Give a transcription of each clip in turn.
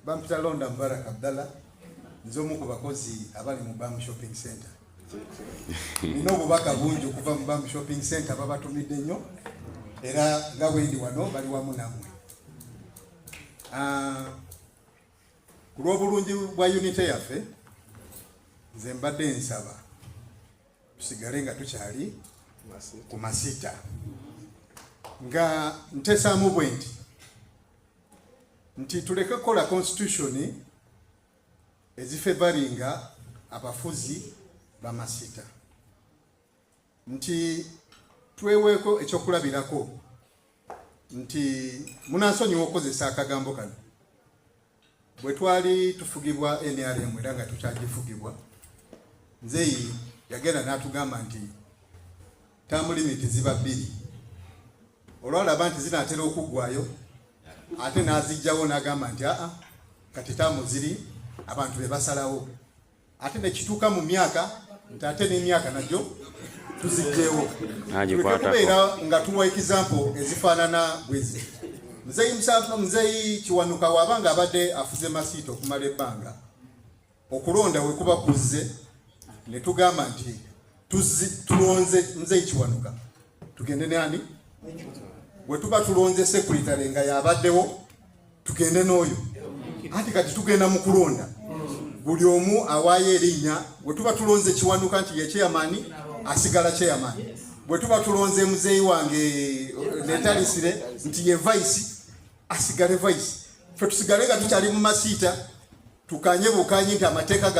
Bampita Londa Mubarak Abdallah, nze omu ku bakozi abali mu Bam Shopping Center. Nina obubaka bungi okuva mu Bam Shopping Center, babatumidde nnyo era nga bwendi wano bali wamu nammwe. Ku lw'obulungi bwa unity yaffe, nze mbadde nsaba tusigale nga tukyali ku Masita, nga ntesaamu bwe nti tuleke kukola constitution ezifavoringa abafuzi bamasita, nti tweweeko ekyokulabirako nti munansonyiwa okukozesa akagambo kano. Bwe twali tufugibwa NRM era nga tukyagifugibwa, nzeyi yagenda n'atugamba nti term limit ziba 2. Olwalaba nti zinaatera okuggwayo, ate n'azijjawo n'agamba nti aa, kati term ziri abantu be basalawo. Ate nekituuka mu myaka nti ate n'emyaka nagyo tuzijjeewo. Tuleke kubeera nga tuwa example ezifaanana bwezi. Muzeeyi Musanvu, Muzeeyi Kiwanuka waaba nga abadde afuze Masiita okumala ebbanga, okulonda we kuba kuzze ne tugamba nti tulonze Muzeeyi Kiwanuka, tugende nani? Bwe tuba tulonze secretary nga yabaddewo, tugende n'oyo. Anti kati tugenda mu kulonda, buli omu awaayo erinnya. Bwe tuba tulonze Kiwanuka nti ye chairman, asigala chairman. Bwe tuba tulonze muzeeyi wange Netalisire nti ye vice, asigale vice. Ffe tusigale nga tukyali mu Masiita, tukanye bukanyi nti amateeka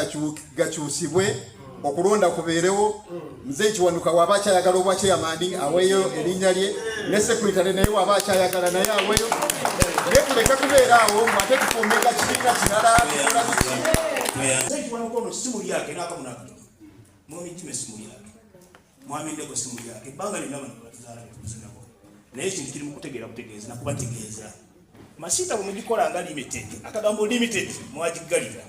gakyusibwe, okulonda kubeerewo. Muzeeyi Kiwanuka waba akyayagala obwa chairman, aweeyo erinnya lye, ne secretary naye waba akyayagala naye aweeyo, naye tuleke kubeera awo ate tufumbeka kibiina kirala, tukola biki. Muzeeyi Kiwanuka ono si mulyake n'akamu n'akatono. Mwami Jime si mulyake, Mwami Ndeko si mulyake. Ebbanga lyonna bano batuzaala betukuze nabo, naye ekintu kiri mu kutegeera butegeezi nakubategeeza. Masiita bwe mugikola nga limited, akagambo limited mwagiggalira.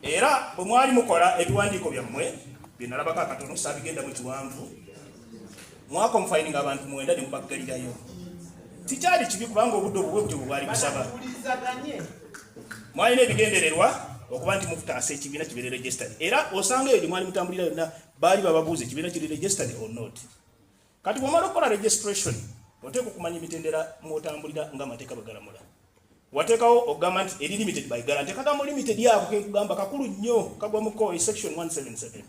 Era bwe mwali mukola ebiwandiiko byammwe bye nalabako akatono, saabigendamu kiwanvu, mwaconfininga abantu 9 ne mubaggalirayo. Tikyali kibi kubanga obudde obwo bwe butyo bwe bwali busaba. Mwalina ebigendererwa okuba nti mukutaasa ekibiina kibeere registered, era osanga eyo gye mwali mutambulira yonna baali bababuuza ekibiina kiri registered or not. Kati bw'omala okukola registration, oteeka okumanya emitendera mw'otambulira ng'amateeka bwe galamula. Wateekawo okugamba nti eri limited by guarantee. Akagambo limited ako kenkugamba kakulu nnyo, kagwa mu COI section 177,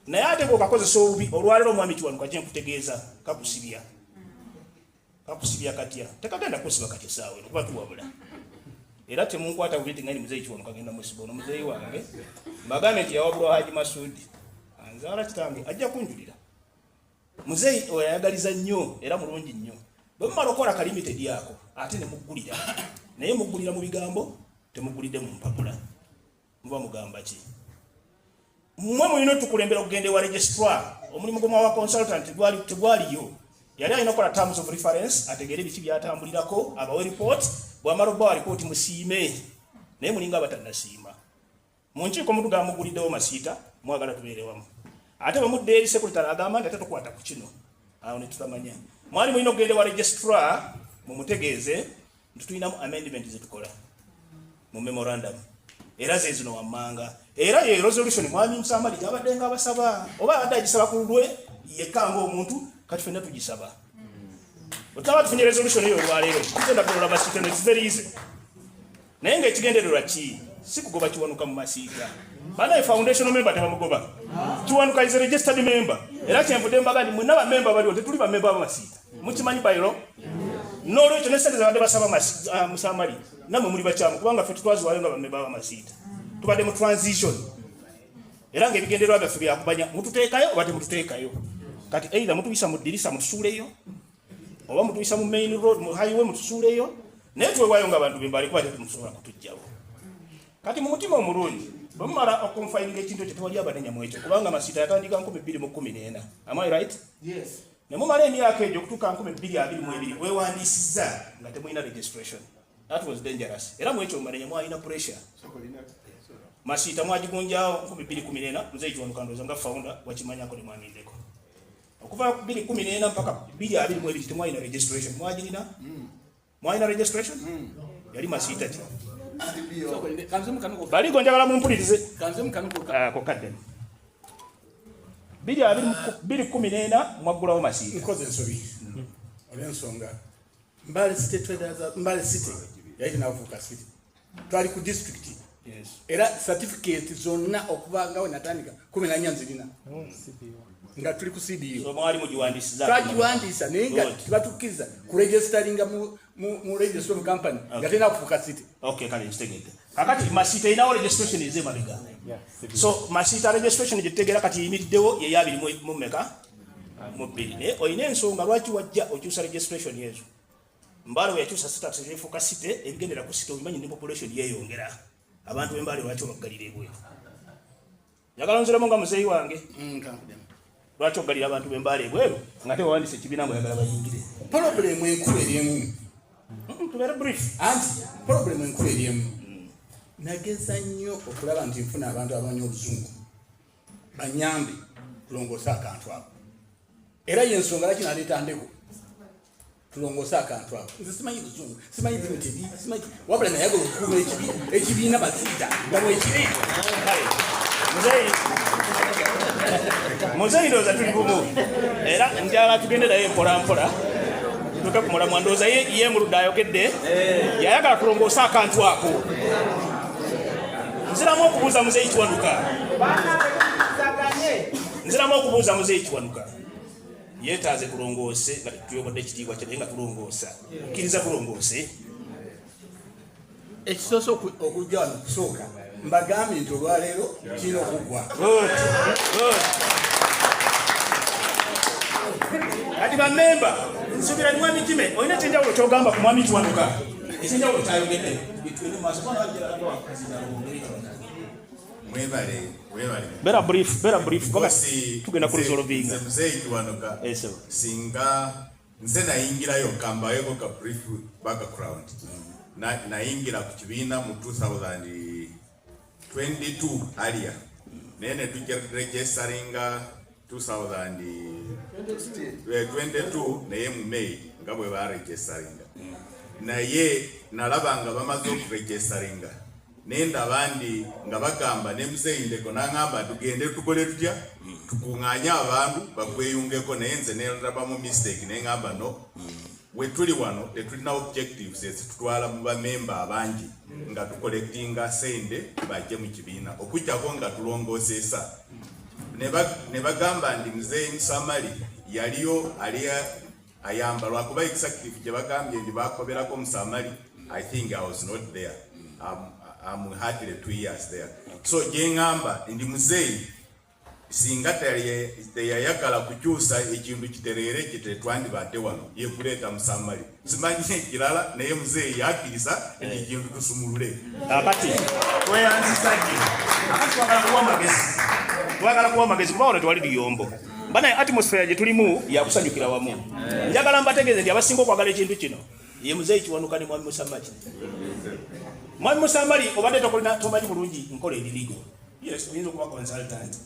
naye ate bw'okakozesa obubi olwaleero, omwami Kiwanuka, gye nkutegeeza, kakusibya. Kakusibya katya? Tekagenda kusiba kati essaawa eno kuba tuwabula. Era temunkwata bubi nti ngani Muzeeyi Kiwanuka agenda musiba. Ono muzeeyi wange mbagambe nti yawabulwa Haji Masudi anzaala kitange, ajja kunjulira. Muzeeyi oyo ayagaliza nnyo era mulungi nnyo. Bwe mumala okukola ka limited ako, ate ne muggulira, naye muggulira mu bigambo, temuggulidde mu mpapula. Muba mugamba ki? Mmwe mulina otukulembera okugenda ewa registrar. Omulimu gwe mwawa consultant gwali tegwaliyo. Yali alina okukola terms of reference, ategeere biki byatambulirako, abawe report. Bw'amala okubawa report, musiime, naye mulinga abatannasiima. Mu nkiiko mutugamba muguliddewo Masiita, mwagala tubeere wamu, ate bwe mudda eri secretary agamba nti ate tukwata ku kino. Awo ne tutamanya. Mwali mulina okugenda ewa registrar mumutegeeze nti tulinamu amendment zetukola mu memorandum, era ze zino wammanga. Era ye resolution mwami Musamali gyabadde nga abasaba, oba abadde agisaba ku lulwe yekka ng'omuntu, kati fenna tugisaba. Bwe tufunye resolution eyo olwaleero, tugenda kulola Masiita. It's very easy, naye ng'ekigendererwa ki? Si kugoba Kiwanuka mu Masiita. Banaye, foundational member tebamugoba. Kiwanuka is a registered member, era kyenvudde mbaga nti mwenna bamemba baliwo, tetuli bamemba b'Amasiita, mukimanyi bayiro. N'olwekyo ne sente zebadde basaba Musamali, nammwe muli bakyamu, kubanga ffe tetwaziwayo nga bamemba b'Amasiita. Tubadde mu transition era ng'ebigendererwa byaffe byakubanya mututeekayo oba temututeekayo. Kati either mutuyisa mu ddirisa mutusuuleyo, oba mutuyisa mu main road, mu highway mutusuuleyo, naye twewaayo nga abantu bembali kuba tetumusobola kutujjawo. Kati mu mutima omulungi, bwe mumala okuconfininga ekintu ekyo, tewali abanenya mu ekyo, kubanga Masiita yatandika 2014. Am I right? Yes. Ne mumala emyaka egyo okutuuka 2022, wewandiisizza nga temulina registration. That was dangerous, era mu ekyo mumanenya mwalina pressure. Masiita mwagigunjawo 2014. Muzeeyi Kiwanuka ndowooza nga founder wakimanyako ne mwamindeko. Okuva 2014 mpaka 2022 temwalina registration. Mwagirina? Mwalina registration? Yali Masiita ki? Baligo njagala mumpulirize. Kokadde. 2014 mwaggulawo Masiita. Nkoze ensobi. Olw'ensonga Mbale City Traders, Mbale City yali tenafuuka city, twali ku district. Era certificate zonna okuva nga we natandika 14 nzirina nga tuli ku CBO. So mwali mugiwandiisiza? Twagiwandiisa, naye nga tebatukkiriza kuregisteringa mu register of company nga terina kufuuka city. Okay, kale nkitegedde. Kakati Masiita erinawo registration ez'emabega. So Masiita registration gye tutegeera kati yimiriddewo ye ya abiri mu mmeka? Mu bbiri. Naye olina ensonga lwaki wajja okyusa registration ezo. Mbale we yakyusa status efuuka city, ebigendera ku city obimanyi, ne population yeeyongera. Abantu b'Embaale lwaki obaggalira ebweru? Njagala onziremu nga muzeeyi wange. Kankudemu. Lwaki oggalira abantu b'Embaale ebweru nga tewawandiisa ekibiina ng'oyagala bayingire? Problem enkulu eri emu. Tubeere brief. Anti problem enkulu eri emu, nageza nnyo okulaba nti nfuna abantu abamanyi oluzungu banyambe tulongoose akantu ako. Era yensonga laki naleeta Ndeko tulongoose akantu ako. Nze simanyi luzungu, simanyi limited, simanyi, wabula nayagala okukuuma ekibiina Masiita nga bwekiri. Kale, muzeeyi, ndowooza tuli bumu, era njagala tugende naye mpola mpola tutuuke ku mulamwa. Ndowooza ye muludde ayogedde yayagala tulongoose akantu ako. Nziramu okubuuza muzeeyi Kiwanuka, nziramu okubuuza muzeeyi Kiwanuka, yeetaaze tulongoose nga tetuyobodde ekitiibwa kye, naye nga tulongoosa, okkiriza tulongoose? Ekisoose okujja wano kusooka mbagambye nti olwaleero kirina okuggwa. Good, good. Kati bamemba, nsuubira ni mwami Jime olina ekyenjawulo kyogamba ku mwami Kiwanuka, ekyenjawulo kyayogedde. Bitwine mu maaso, kubanga Mwebale, mwebale. Beera brief, beera brief, kubanga Nkosi, tugenda ku resolvinga. Nze muzeeyi Kiwanuka, Eh, sir. singa nze nayingirayo, kambayeko ka brief background. Nayingira ku kibiina mu 2022 earlier, naye ne turegisteringa 2022, naye mu May nga bwe baregisteringa. Naye nalaba nga bamaze okuregisteringa, naye ndaba ndi nga bagamba ne muzeeyi Ndeko n'aŋŋamba tugende tukole tutya, tukuŋŋaanye abantu bakweyungeko. Naye nze nendabamu mistake, neŋŋamba no, we tuli wano tetulina objectives ezitutwala mu bamemba abangi nga tucollectinga sente bajje mu kibiina, okujjako nga tulongoosesa. Ne bagamba nti muzeeyi Musamali yaliyo ali ayamba, lwakuba executive gye bagambye nti bakoberako Musamali, I think I was not there. I'm hardly 2 years there. So gye ŋŋamba ndi muzeeyi singa teyayagala kukyusa ekintu kitereere kitetwandibadde wano yekuleeta Musamali, simanyi ekirala, naye muzeeyi yakkiriza nti ekintu tusumulule. Akati tweyanziza gye. Akati twagala kuwa amagezi, twagala kuwa amagezi, kuba wano tewali luyombo banaye, atmosphere gye tulimu yakusanyukira wamu. Njagala mbategeeze nti abasinga okwagala ekintu kino ye muzeeyi Kiwanuka ne mwami Musamali. Mwami Musamali, obadde tokolina, tomanyi bulungi nkola eri legal. Yes, oyinza okuba consultant,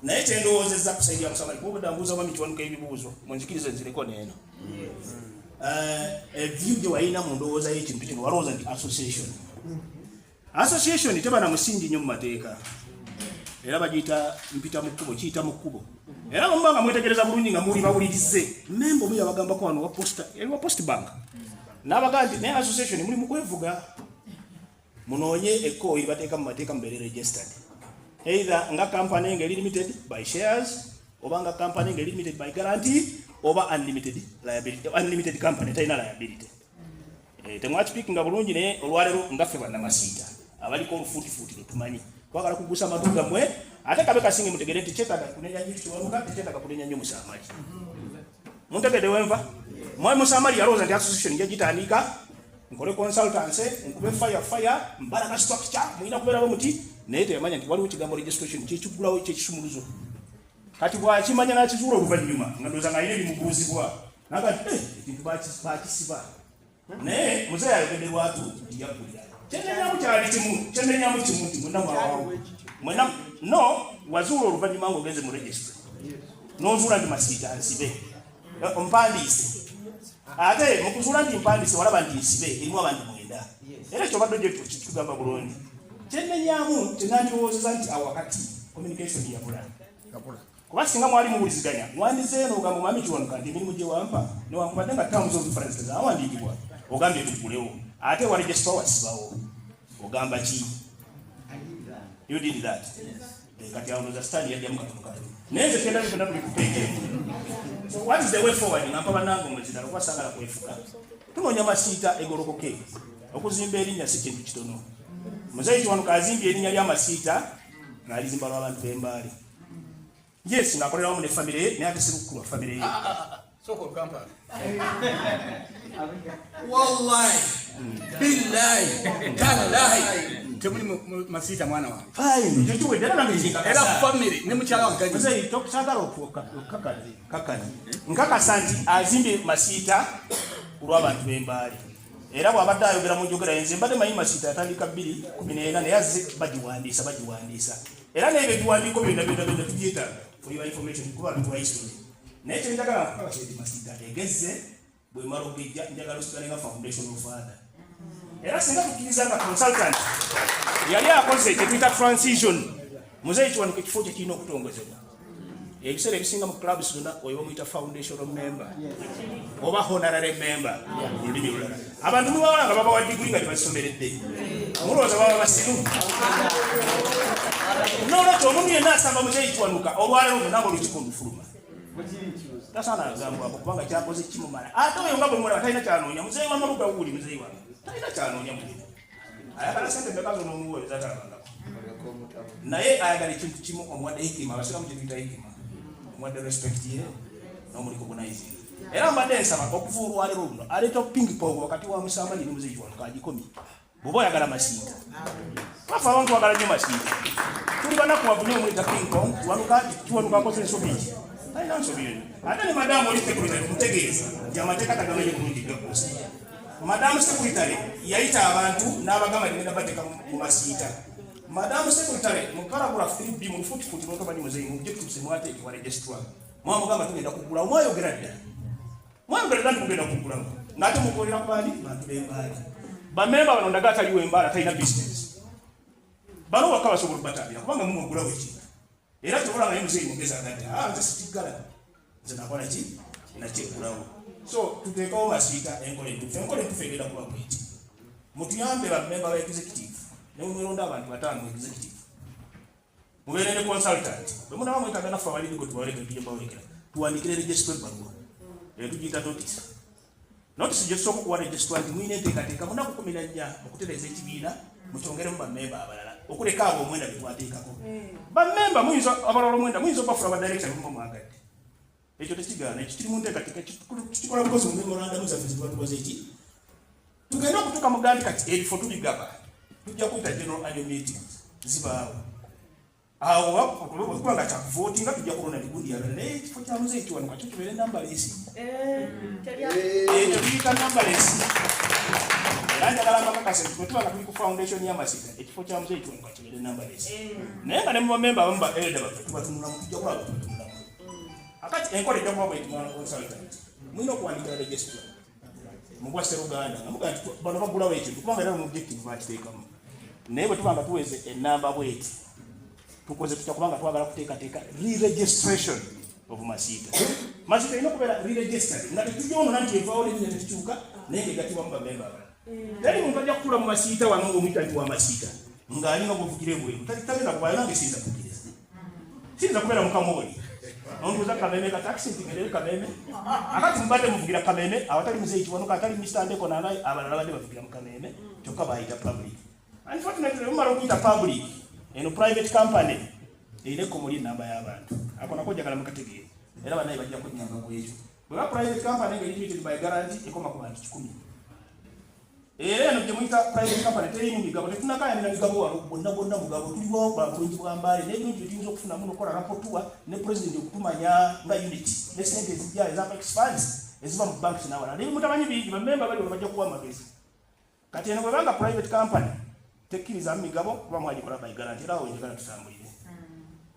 naye kyendowoozezza ku side ya Musamali, kuba obadde ambuuza mwami Kiwanuka ebibuuzo, munzikirize nzireko neeno. View gye walina mu ndowooza y'ekintu kino, walowooza nti association teba na musingi nnyo mu mateeka, era bagiyita mpita mu kkubo, kiyita mu kkubo. Era bwe nga mwetegereza bulungi nga muli bawulirize, memba omu yabagambako wano wa posta, yali wa Post Bank, n'abagaa nti naye association muli mu kwevuga, munoonye ekkoyi libateeka mu mateeka, mubeere registered either nga company nga eri limited by shares, oba nga company nga eri limited by guarantee, oba unlimited liability, unlimited company talina liability. Temwakipikinga bulungi, naye olwaleero nga ffe bannamasiita abaliko olufuutifuuti lwetumanyi, twagala kugusa amatu gammwe, ate kabe kasinge mutegere nti kyetaaga kunenya nnyo Kiwanuka, tekyetaaga kunenya nnyo Musamali. Muntegedde wenva? Mwami Musamali yalowooza nti association nja gitandika nkole consultancy, nkube fire fire, mbalaga structure mulina kubeerawo muti, naye teyamanya nti waliwo ekigambo registration kyekigulawo, kyekisumuluzo. Kati bwakimanya n'akizuula oluvannyuma nga ndowooza ng'alina ebimubuuzibwa, naga nti "Eh, ekintu bakisiba." Naye muzeeyi ayogedde lwatu nti yaggulira. Kyenenyamu kyali kimu, kyenenyamu kimu nti mwenna mwawawo mwena no wazuula oluvannyuma ng'ogenze mu registry n'ozuula nti Masiita nsibe. Mpandiise, ate mu kuzuula nti mpandiise walaba nti nsibe erimu abantu 9. mwenda. Era ekyo obadde ojja kitugamba bulungi. Kyennenyaamu kyenandirowoozeza nti awakati communication yabula. Kuba singa mwali muwuliziganya mwandizeeyo n'ogamba Omwami Kiwanuka nti emirimu gye wampa newankubadde nga terms of reference tezawandiikibwa ogambye tuggulewo ate wa registrar wasibawo ogamba ki? You did that. Kati awo ndowooza sitaani yajjamu katono katono. Naye nze kyendabye ffenna tuli ku page emu. So what is the way forward? Nga mpa bannange omuzindalo kuba saagala kwefuga. Tunoonya Masiita egolokoke. Okuzimba erinnya si kintu kitono. Muzeeyi Kiwanuka azimbye erinnya lya Masiita ng'alizimba lw'abantu b'e Mbale. Yes, ng'akolera wamu ne famire ye naye ate si lwa famire ye. Sooka olukampala. Wallahi, billahi, tallahi, temuli Masiita mwana wange. Fine, ekyo kiwedde era nange kinkakasa. Era famire ne mukyala wange tagizi. Muzeeyi, tosaagala okukakana. Nkakasa nti azimbye Masiita ku lw'abantu b'e Mbale. Era bw'abadde ayogera mu njogera ye, nze mbadde manyi Masiita yatandika 2014 naye azze bagiwandiisa, bagiwandiisa. Era n'ebyo ebiwandiiko byonna byonna byonna tubyetaaga for your information kuba bituwa history. Naye kye njagala nkukakasa nti Masiita egezze, bw'emala okugejja njagala osigale nga foundational father. Era singa tukkiriza nga consultant yali akoze kye tuyita transition, Muzeeyi Kiwanuka ekifo kye kirina okutongozebwa. Ebiseera ebisinga mu clubs zonna oyo bamuyita foundational member oba honorary member mu lulimi olulala. Abantu mubawala nga babawa diguli nga tebazisomeredde, mulowooza baba basiru? Noolwekyo omuntu yenna asamba Muzeeyi Kiwanuka olwaleero lwonna ng'olukiiko lufuluma tasaana agambwako kubanga kyakoze kimumala. Ate oyo nga bwe mulaba talina kyanoonya. Muzeeyi wa Maluga wuuli muzeeyi wange talina kyanoonya mulimu, ayagala sente mmeka z'onoomuwa ezatalabangako, naye ayagala ekintu kimu, omuwadde hikima. Abasiraamu kye tuyita hikima, omuwadde respect ye n'omurecognizing. Era mbadde nsaba okuva olwaleero luno aleeta ping pong wakati wa Musamali ne Muzeeyi Kiwanuka agikomye. Bw'oba oyagala Masiita, bafe abamu twagala nnyo Masiita, tuli banakuwavu nnyo. Omuleeta ping pong Kiwanuka, Kiwanuka akoze ensobi ki? Talina nsobi yonna. Ate ne madamu oli secretary mutegeeza nti amateeka tagamanyi bulungi gakosa. Madamu secretary yayita abantu n'abagamba nti ngenda bateeka mu Masiita. Madamu secretary mu paragraph 3B mu lufuutifuuti lwotomanyi muzeeyi mu objectives mwateekebwa registrar mwamugamba tugenda kuggulawo. Mwayogera dda, mwayogera dda nti mugenda kuggulawo ng'ate mukolera ku bandi bantu b'Embaale. Bamemba bano ndaga ataliwo Embaale atalina business bano waka basobola okubatambira kubanga mumugulawo ekintu. Era kyobola nga ye muzeeyi mugezi agadde, ah, nze sikiggala, nze nakola ki nakyeggulawo. So tuteekawo Masiita enkola entuufu. Enkola entuufu egenda kuba bweti: mutuyambe bamemba ba executive ne mweronda abantu 5 mu executive, mubeere ne consultant. Bwe munaba mwetaaga naffe abaliriko tubaleke tujja bawekera tuwandikire registrar ebbaluwa eyo tugiyita notice. Notice gye tusooka okuwa registrar nti mulina enteekateeka mu nnaku 14 okutereeza ekibiina mukyongeremu bammemba abalala okuleka abo omwenda be twateekako. Bammemba muyinza abalala omwenda muyinza obafula ba director bwe muba mwagadde, ekyo tekigaana, ekyo kiri mu nteekateeka, tukikola bukozi mu memorandum zaffe zetuba tukoze eki. Tugende okutuuka mu gandi kati ebifo tubigaba, tujja kuyita general annual meetings zibaawo awo okuba nga kyakuvootinga tujja kulonda migundi yabera naye ekifo kya Muzeeyi Kiwanuka kyo kibeere numberless. Ekyo tuyita numberless. Era njagala mbakakase nti bwe tuba nga tuli ku foundation ya Masiita, ekifo kya Muzeeyi Kiwanuka kibeere numberless, naye nga ne mu bamemba abamu ba elder baffe tubatunulamu, tujja kulaba tubatunulamu. Akati enkola ejja kuba bweti: mwana consultant mulina okuwandikira registrar mu bwa Sseruganda nga mugaa nti bano bagulawo ekintu kubanga era mu objective bakiteekamu, naye bwe tuba nga tuweze enamba bweti tukoze tutya kubanga twagala kuteekateeka re-registration of Masiita. Masiita erina okubeera re-registered nga tetugyonoona nti evaawo n'erinnya tetukyuka naye ng'egattibwamu bamemba abalala. Teri muntu ajja kutuula mu Masiita wano ng'omuyita nti wa Masiita ng'alinga gwovugira ebweru, tagenda kubaayo. Nange siyinza kukkiriza, siyinza kubeera mu kamooli ontuuza Kameme ka taxi nti ngendeyo Kameme. Akati mubadde muvugira Kameme awatali Muzeeyi Kiwanuka, atali Mr Ndeko nanaye abalala badde bavugira mu Kameme kyokka bayita public. Unfortunately bumala okuyita public, eno private company erina ekkomo ly'ennamba y'abantu. Ako nako njagala mukategeere era bannaye bajja kunnyamba ku ekyo. Bweba private company nga limited by guarantee ekoma ku bantu 100. Era eno gye muyita private company teriimu migabo, tetunakayanira migabo wano bonna bonna mugabo tuliwo lwa bulungi bwa Mbaale n'ebirungi bye tuyinza okufunamu n'okukola rapporteur ne president okutumanya nga unit ne sente ezijja eza apex funds eziva mu banks n'awalala naye mutamanyi bingi. Bamemba bali bajja kuwa amagezi. Kati eno bwebanga private company tekkirizamu migabo kuba mwagikola by guarantee. Era awo njagala tutambulire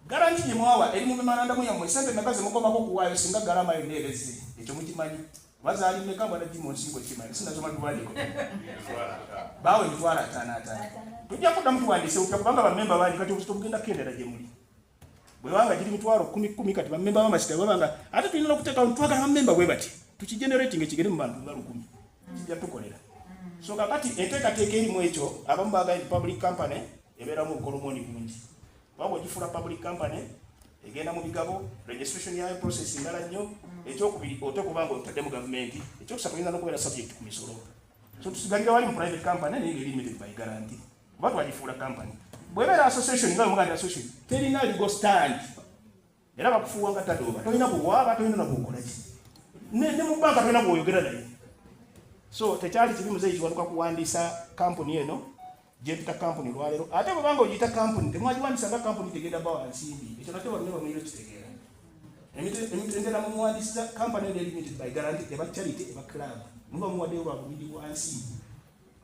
guarantee gye mwawa eri mu memorandum yammwe. Sente mmeka ze mukomako okuwaayo singa garama yonna erezze? Ekyo mukimanyi. Bazaali mmeka bwana Jim Onsingo kimanyi sinasoma biwandiiko. Baawe 550,000. Tujja kuddamu tuwandiise bupya kubanga bammemba bangi kati obuzito bugenda kukendera gye muli. Bwe banga giri 100,000 kati bammemba b'amasita bwe banga ate tulina n'okuteekawo twagala bammemba bwe bati tukigenerating ekigere mu bantu nga 1,000 kijja tukolera. So kakati enteekateeka erimu ekyo abamu baagala nti public company ebeeramu obukolomoni bungi. Kubanga ogifuula public company egenda mu bigabo, registration yayo process ndala nnyo. Ekyokubiri ote kubanga otadde mu gavumenti. Ekyokusatu oyinza n'okubeera subject ku misolo. So tusigalira wali mu private company naye ngeri limited by guarantee. Kuba twagifuula company. Bw'ebeera association nga bwe mugamba association terina legal stand. Era bakufuuwa nga tadooba. Tolina kuwaaba, tolina na kukola ki. Ne mu banka tolina bw'oyogera naye. So tekyali kibi muzeeyi Kiwanuka kuwandiisa kampuni eno gyempita kampuni olwaleero. Ate bwebanga ogiyita kampuni temwagiwandiisa nga kampuni tegenda bawa nsimbi. Ekyo nakyo banne bamuyina okitegeera. Emitendera mumuwandiisiza kampani eno limited by guarantee eba charity eba club. Muba muwaddeyo lwa bubiri bwa nsi.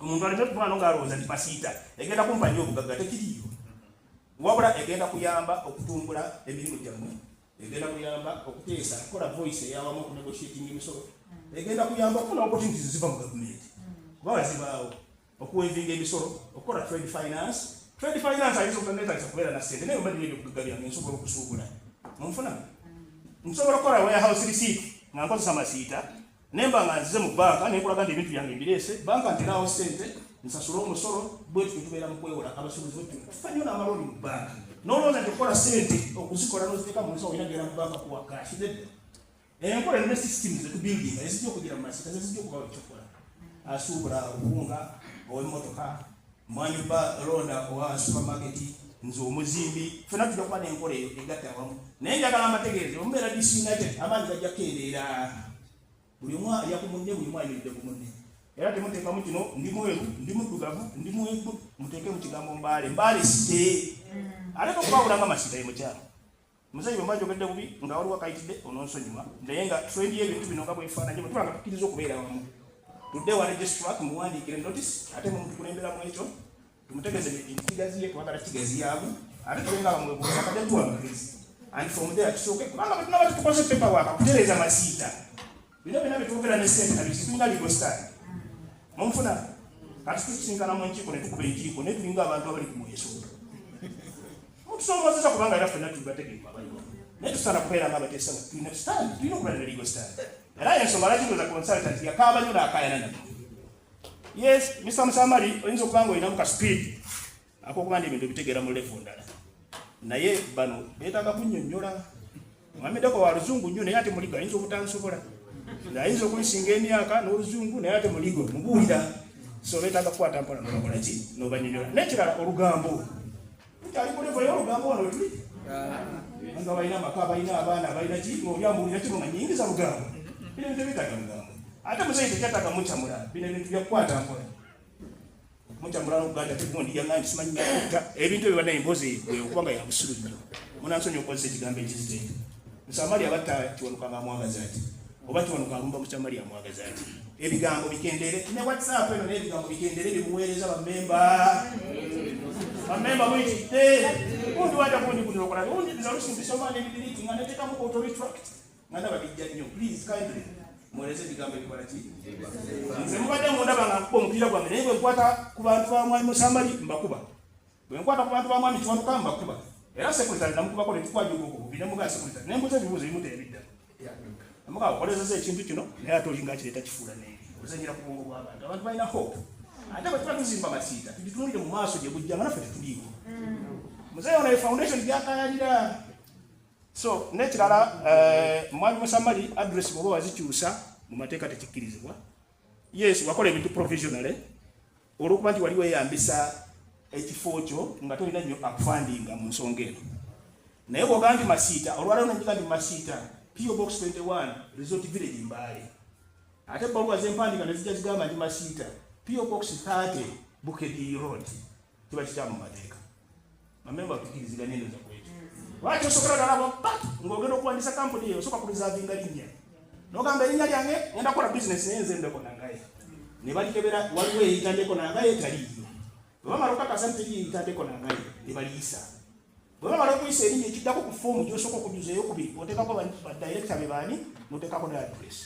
Omuntu aleme kubaano ng'alowooza nti Masiita egenda kumpa nnyo obugagga tekiriiyo. Wabula egenda kuyamba okutumbula emirimu gyammwe, egenda kuyamba okuteesa, okukola voice eyawamu okunegotiating emisolo, egenda kuyamba okufuna opportunities ziva mu gavumenti kuba zibaawo, okuwevinga emisolo, okukola trade finance. Trade finance ayinza obutanneetagisa kubeera na ssente naye mba nina ebyobugagga byange nsobola okusuubula. Munfuna? Nsobola okukola warehouse receipt nga nkozesa Masiita nemba nga nzize mu banka nenkulaga nti ebintu byange mbireese, banka nteraawo ssente nsasule omusolo. Bwe tutyo tubeera mu kwewola abasuubuzi bwe tutyo tufa nnyo n'amalooni mu banka. N'olowooza nti okukola ssente okuzikola n'oziteeka mu nsawo olina kugenda mu banka kuwa cash. Nedda, enkola eno ne systems zetubuildinga ezijja okugira mu Masiita zezijja okubawa ekyokukola. Asuubula obuwunga, ow'emmotoka, mwami ba londa owa supermarket, nze omuzimbi, ffenna tujja kuba n'enkola eyo egatta awamu. Naye njagala mbategeeze omubeera disunited amaanyi gajja kukendeera. Buli omu alya ku munne, buli omu ayimiridde ku munne. Era temuteekamu kino ndi mweru, ndi muddugavu, ndi mweru, muteeke mu kigambo Mbaale. Mbaale site ate tokwawula nga Masiita ye mukyalo. Muzeeyi bwe mba njogedde bubi nga waliwo akayitidde ononsonyiwa, naye nga trend y'ebintu bino nga bwefaananye bwe tuba nga tukkiriza okubeera wamu tudde wa registrar tumuwandiikire notice ate mumutukulemberamu ekyo tumutegeeze nti kigaziye twagala kigaziyaamu ate tube nga bamwebuuza kajja tuwa amagezi and from there kisooke kubanga bwe tunaba tutukoze paperwork kutereeza Masiita bino byonna byetwogera ne sente nabiki tulina legal stand. Munfuna? Kati tusinkana mu nkiiko ne tukuba enkiiko naye tulinga abantu abali ku mweso mutusoomozesa kubanga era ffenna tuli bategeevu abaliwo naye tusaana kubeera nga abateesa nga tulina stand, tulina okubeera ne legal stand. Era ensonga lwaki ndowooza consultant yakaaba nnyo n'akaayana nabo. Yes, Mr Musamali, oyinza okuba nga olinamu ka speed akokuba nti ebintu ebitegeera mu level ndala, naye bano beetaaga kunnyonnyola. Mwamiddeko wa luzungu nnyo naye ate muligo ayinza obutansobola, ayinza okunsinga emyaka n'oluzungu naye ate muligo mubuulira. So beetaaga kukwata mpola nobakola ki n'obanyonnyola. N'ekirala olugambo tukyali ku level y'olugambo wano wetuli nga balina amaka, balina abaana, balina ki ng'obyambuulira kino nga nyingiza lugambo. Bino ebintu tebyetaaga lugambo ate muzeeyi tekyetaaga mukyamula. Bino ebintu byakukwata mpola mukyamula n'okuganda tegundi yaŋŋamba nti simanyi nyakuta ebintu ebyo bannaye emboozi gwe okuba nga yabusiru nnyo. Munansonyi okukozesa ekigambo ekizito ekyo. Musamali abatta Kiwanuka nga amwagaza ati oba Kiwanuka alumba Musamali amwagaza ati ebigambo bikendere ne WhatsApp eno n'ebigambo bikendere bimuweereza bammemba. Bammemba muyitidde gundi wajja gundi gundi okola gundi nze olusi mbisoma n'ebidelete nga neteekamu auto retract nga ndaba bijja nnyo. Please kindly muweereze ebigambo ebikola ki. Nze mubadde mundaba nga nkuba omupiira gwange naye bwe nkwata ku bantu ba mwami Musamali mbakuba, bwe nkwata ku bantu ba mwami Kiwanuka mbakuba. Era secretary namukubako ne tukwajuka okwo ne mugaa secretary ne mbuuza ebibuuzo ebimu tebidda mugaa okolezeza ekintu kino naye ate olinga akireeta kifuula neeri ozanyira ku bwongo bw'abantu. Abantu balina hope ate bwe tuba tuzimba Masiita tugitunulire mu maaso gye bujja nga naffe tetuliiwo. Muzeeyi ono ye foundation gyakayalira. So n'ekirala mwami Musamali, address bw'oba wazikyusa mu mateeka tekikkirizibwa. Yes, wakola ebintu provisionally olw'okuba nti wali weeyambisa ekifo kyo nga tolina nnyo akufandinga mu nsonga eno, naye bw'ogamba nti Masiita olwaleero nenjiga nti Masiita PO Box 21 Resort Village Mbaale, ate ebbaluwa z'empandiika ne zijja zigamba nti Masiita PO Box 30 Bukedi Road, kiba kikyamu mu mateeka. Bamemba tukiriziganye endoza ku ekyo. Lwaki osobola ddala bat ng'ogenda okuwandisa kampuni eyo osooka kureservinga linnya n'ogamba erinnya lyange ngenda kukola bizinesi naye nze Ndeko Nangaye, ne balikebera waliwo eyita Ndeko Nangaye taliiyo. Bwe bamala okukakasa nti teriyita Ndeko Nangaye ne baliyisa. Bwe bamala okuyisa erinnya ekiddako ku foomu gy'osooka okujjuza eyokubiri oteekako badirekita be baani n'oteekako ne address.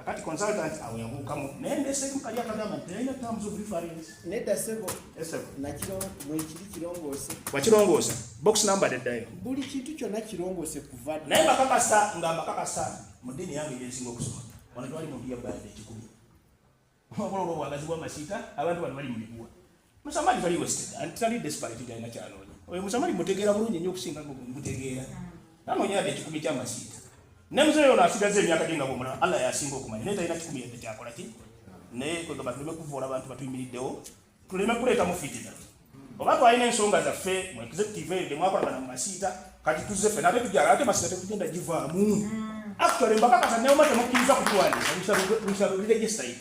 Akati consultant awo yabuukamu naye ndeseemu kali akagamba nti teyalina terms of reference. Nedda ssebo. Esebo. Nakiro mwekiri kirongoose. Wakirongoosa box number neddayo. Buli kintu kyonna kirongoose kuva dda. Naye mbakakasa nga mbakakasa mu ddiini yange gyensinga okusoma wano twali mu nju ya Bayadde ekikumi. Wabula olw'obwagazi bw'amasiita abantu bano bali mu miguwa. Musamali tali wasted and tali desperate nti alina ky'anoonya. Oyo Musamali mutegeera bulungi nnyo okusinga nga mutegeera. Anoonya yadde ekikumi ky'amasiita. Ne muzeeyi ono asigazza emyaka gye nga bw'omulaba Allah y'asinga okumanya naye talina kikumi yadde ky'akola ki. Naye kwegamba tuleme kuvvoola bantu batuyimiriddewo, tuleme kuleetamu fitina. Oba twalina ensonga zaffe mu executive eyo gye mwakolagana mu masiita, kati tuzze ffena ate tujala ate masiita tetugenda givaamu. Actually mbakakasa newoma temukkiriza kutuwandiisa, we shall re-register it.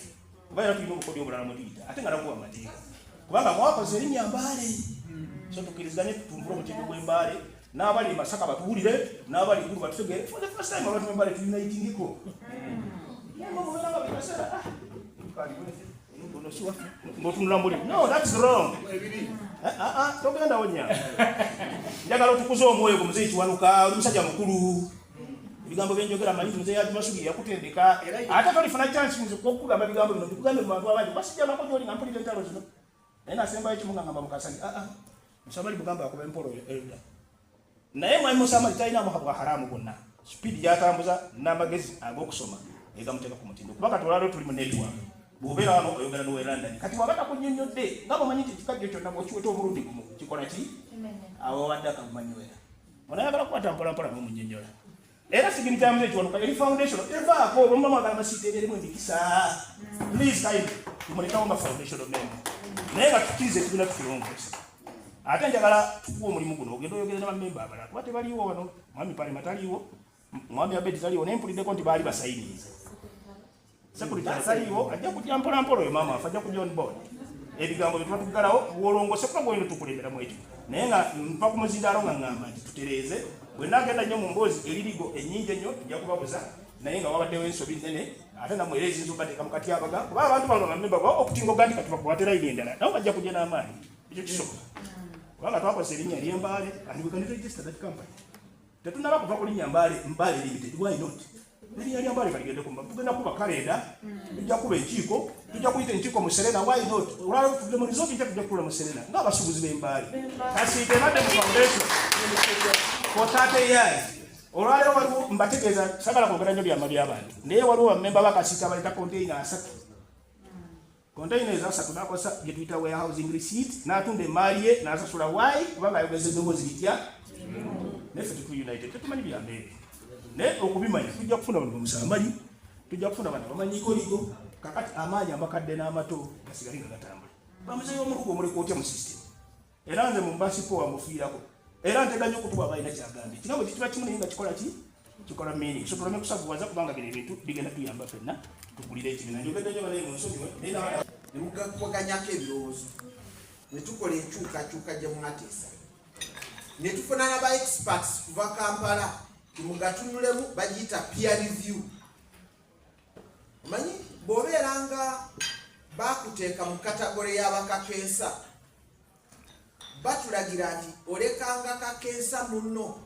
Kuba era tulina obukodyo obulala mwe tuyita ate nga nakuba mateeka. Kubanga mwakoze erinnya Mbale. So tukkiriziganye tutumbule omutindo gw'Embaale n'abali e Masaka batuwulire n'abali Gulu batutegeere. For the first time abantu b'Embaale tuyunitingiko. Naye mwe mubeera nga buli kaseera ah, ono si waffe ng'otunula muli. No, that's wrong. Ah, ah, ah, togenda wonya. Njagala otukuze omwoyo gwo Muzeeyi Kiwanuka, oli musajja mukulu. Ebigambo bye njogera manyi nti Muzeeyi Haji Masugi yakutendeka. Ate tolifuna chance nze okukugamba bigambo bino mbikugambe mu bantu abangi. Kuba sijjangako gy'oli nga mpulira entalo zino. Naye nasembayo kimu nga ngamba Mukasa nti, ah, ah, Musamali mugamba akuba empola oyo elder. Naye Mwami Musamali talinamu bwa haramu bwonna. Speed gy'atambuza n'amagezi ag'okusoma egamuteeka ku mutindo. Kuba kati olwaleero tuli mu network. Bw'obeera wano oyogera n'ow'e London. Kati bw'aba takunnyonnyodde nga bw'omanyi nti ekikajjo kyonna bw'okiweta omulundi gumu kikola ki? Awo wadde akamanywera. Ono ayagala kukwata mpola mpola n'omunnyonnyola. Era signature ya Mzee Kiwanuka eri foundation evaako bwe mwagala masiita ebeeremu emikisa. Please kindly tumulekawo nga foundation member. Naye nga tukkiriza ekibiina tukirongoosa. Ate njagala tukuwe omulimu guno ogende oyogere ne bammemba abalala kuba tebaliiwo wano. Mwami Palema taliiwo, Mwami Abedi taliiwo naye mpuliddeko nti baali basayininze. Secretary taliiwo ajja kujja mpola mpola oyo maama waffe ajja kujja on board. Ebigambo bye tuba tuggalawo wolongose kuba gwolina tukulemberamu ekyo. Naye nga nva ku muzindaalo nga ŋŋamba nti tutereeze. Bwe naagenda nnyo mu mboozi eririgo ennyingi ennyo nja kubabuza naye nga wabaddewo ensobi nnene ate nammwe era eziyinza okubateeka mu katyabaga kuba abantu bano bamemba ba okutinga oga nti kati bakwate layini endala nabo bajja kujja n'amaanyi. Ekyo kisoboka kubanga twakozesa erinnya ly'Embaale and we can register that company. Tetunaba kuva ku linnya Mbale, Mbale Limited, why not? Erinnya lya Mbale kaligende ku tugenda kuba kalenda, tujja kuba enkiiko, tujja kuyita enkiiko mu Serena, why not? Olwaleero tuvudde mu resort nkya tujja kutuula mu Serena ng'abasuubuzi b'e Mbale. Kasiita ebadde mu foundation for 30 years. Olwaleero waliwo mbategeeza, sagala kwogera nnyo byama by'abantu, naye waliwo bammemba ba Kasiita abaleeta konteyina 3. Container ezo asatu n'akozesa gye tuyita warehousing receipt n'atunda emmaali ye n'asasula. Why? Kubanga ayogeza eddoboozi litya? Naye ffe tetuli united, tetumanyi byama ebyo. Naye okubimanya tujja kufuna bano bamusamali, tujja kufuna bano abamanyiiko ligo. Kakati amaanyi amakadde n'amato gasigale nga gatambula. Bamuzeeyo omulugu omuleka otya mu system? Era nze mu mbasipo wamufiirako. Era ntega nnyo okutuwa abalina kyagambye. Ekigambo kye kiba kimu naye nga kikola ki? Kikola meaning. So tuleme kusavuwaza kubanga bino ebintu bigenda tuyamba ffenna tukulire ekibiina. Njogedde nnyo banaye munsonyiwe. Naye na Ne mugakubaganyako ebirowoozo ne tukola enkyukakyuka gye mwateesa ne tufuna na ba experts kuva Kampala timugatunulemu bagiyita peer review. Omanyi bw'obeera nga bakuteeka mu katagore y'abakakensa batulagira nti olekanga kakensa munno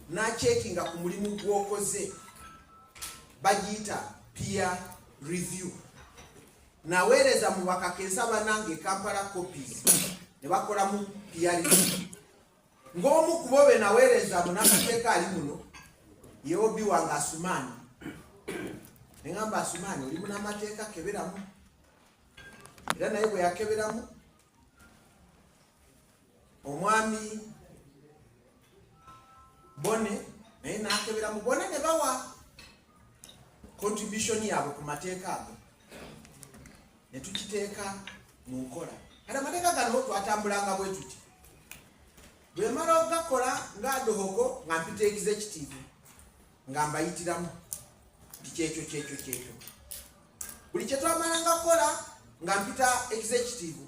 n'akyekinga ku mulimu gw'okoze, bagiyita peer review. Naweereza mu bakakensa banange e Kampala copies ne bakolamu peer review. Ng'omu ku bo be naweereza munamateeka ali muno ye OB wange Asumaani, ne ŋŋamba Asumaani oli munamateeka keberamu, era naye bwe yakeberamu omwami Bone naye n'akeberamu, bona ne bawa contribution yaabwe ku mateeka ago ne tukiteeka mu nkola. Kati amateeka gano twatambulanga bwe tuti, bwe mala okugakola nga adohoko nga mpita executive nga mbayitiramu nti kyekyo kyekyo kyekyo. Buli kye twamalanga kukola nga mpita executive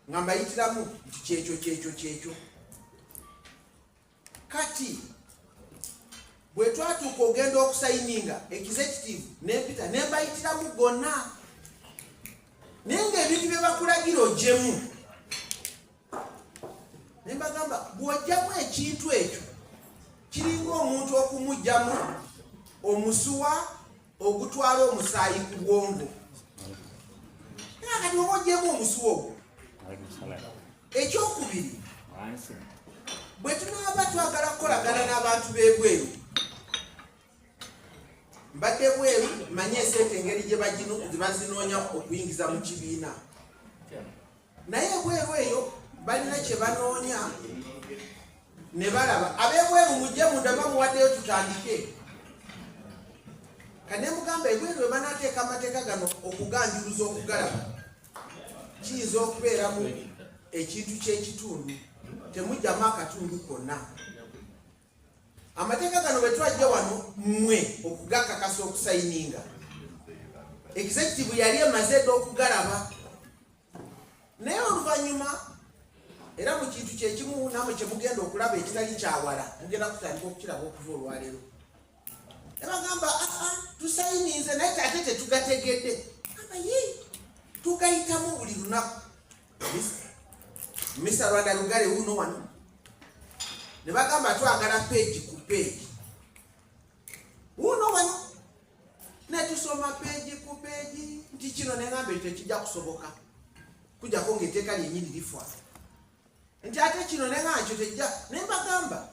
nga mbayitiramu nti kyekyo kyekyo kyekyo. Kati bwe twatuuka ogenda okusayininga executive nempita nembayitiramu gonna, naye ng'ebintu bye bakulagira ogyemu, ne mbagamba bw'ojjamu ekintu ekyo kiringa omuntu okumugyamu omusuwa. Ogutwala omusaayi ku bwongo. Era kati oba ogyemu omusuwa ogwo. Ekyokubiri, bwe tunaaba twagala kukolagana n'abantu b'ebweru, mbadde bweru, manye esente engeri gye bazinoonya okuyingiza mu kibiina, naye ebweru eyo balina kye banoonya ne balaba ab'ebweru mujje munda bamuwaddeyo tutandike. Kane mugamba ebweru bwe banaateeka amateeka gano okuganjuluza okugalaba kiyinza okubeeramu ekintu ky'ekitundu, temujjamu akatundu konna. Amateeka gano bwe twajja wano mmwe okugakakasa okusayininga, executive yali emaze dda okugalaba, naye oluvannyuma era mu kintu kyekimu namwe kyemugenda okulaba ekitali kyawala, mugenda kutandika okukiraba okuva olwaleero. Nebagamba aa tusayininze naye ate tetugategedde. Amba ye tugayitamu buli lunaku. Mr. Rwanda Lugale wuno wano ne bagamba twagala page ku page, wuno wano netusoma page ku page nti kino neŋamba ekyo tekijja kusoboka kujjako ng'etteeka lyennyini lifa, nti ate kino neŋamba kyo tejja. Ne mbagamba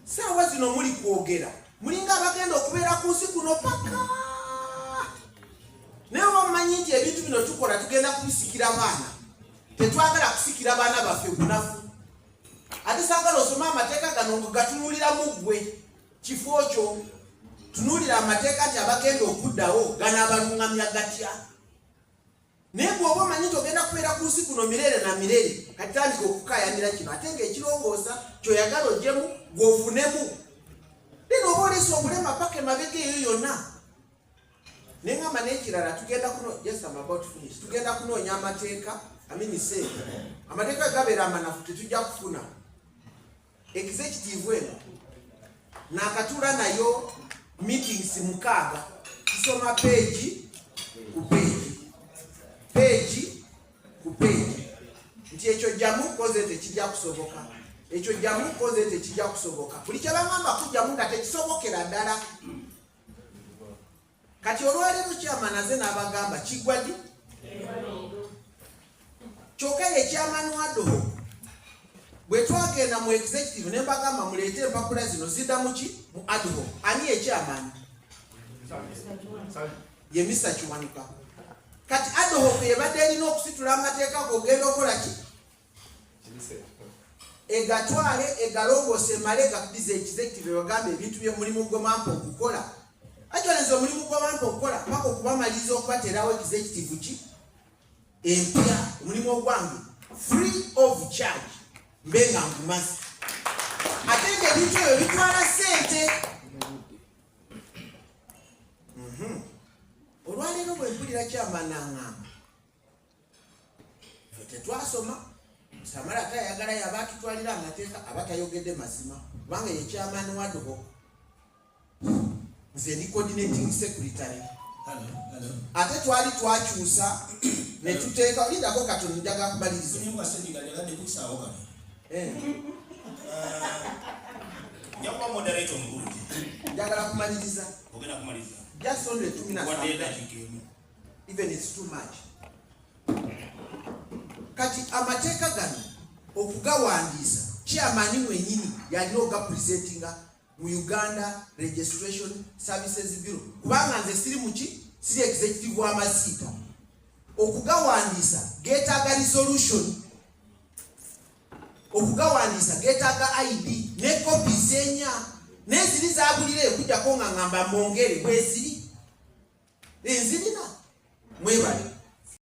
saawa zino muli kwogera mulinga abagenda okubeera ku nsi kuno paka, naye oba mumanyi nti ebintu bino tukola tugenda kubisikira baana, tetwagala kusikira baana baffe bunafu. Ate saagala osome amateeka gano nga gatunuuliramu ggwe kifo kyo, tunuulira amateeka nti abagenda okuddawo ganaabaluŋŋamya gatya. Naye bw'oba omanyi nti ogenda kubeera ku nsi kuno mirere na mirere, kati tandika okukaayanira kino ate ng'ekirongoosa kyoyagala ogyemu gw'ofunemu, then oba oleese obulema paka emabega eyo yonna. Neŋŋamba n'ekirala tugenda kuno, just I'm about to finish, tugenda kunoonya amateeka, I mean sente. Amateeka gabeera amanafu, tetujja kufuna. Executive eno nakatula nayo meetings 6, tusoma page ku page, page ku page, nti ekyo jjamu koze tekijja kusoboka, ekyo jjamu koze tekijja kusoboka, buli kyebaŋŋamba kujjamu nga tekisobokera ddala. Kati olwaleero chairman aze n'abagamba kiggwa ddi, kyokka ye chairman wa ad hoc. Bwe twagenda mu executive ne mbagamba muleete empapula zino zidda muki mu ad hoc, ani ye chairman? Ye Mr. Kiwanuka. Kati ad hoc yebadde erina okusitula amateeka gogenda okola ki, egatwale egalongoose emale gakudiza executive, ebagamba ebintu byemulimu gwe mwampa okukola. Actually omulimu gwe bampa okukola paka okubamaliriza okubateerawo executive ki empya, omulimu ogwange free of charge mbe nga ngumaze, ate nga ebintu ebyo bitwala ssente. Olwaleero bwe mpulira kyamanaŋŋamba ffe tetwasoma, Samala ate ayagala yaba atutwalira amateeka, aba tayogedde mazima, kubanga ye chairman wa ad hoc, nze ndi coordinating secretary. Ate twali twakyusa ne tuteeka, lindako katono, njagala kumaliriza. Njakuba moderator omulungi. Njagala kumaliriza. Ogenda kumaliriza. Just only 2 minutes. Wadde eddakiika emu. Even it's too much. Kati amateeka gano okugawandiisa, chairman mwenyini yalina ogapresentinga mu Uganda Registration Services Bureau, kubanga nze siri muki, siri executive w'amasiita. Okugawandiisa geetaaga resolution, okugawandiisa geetaaga ID ne kopi zenya neziri zagulira ekujjako nga ngamba mwongere bweziri enzirina. Mwebale.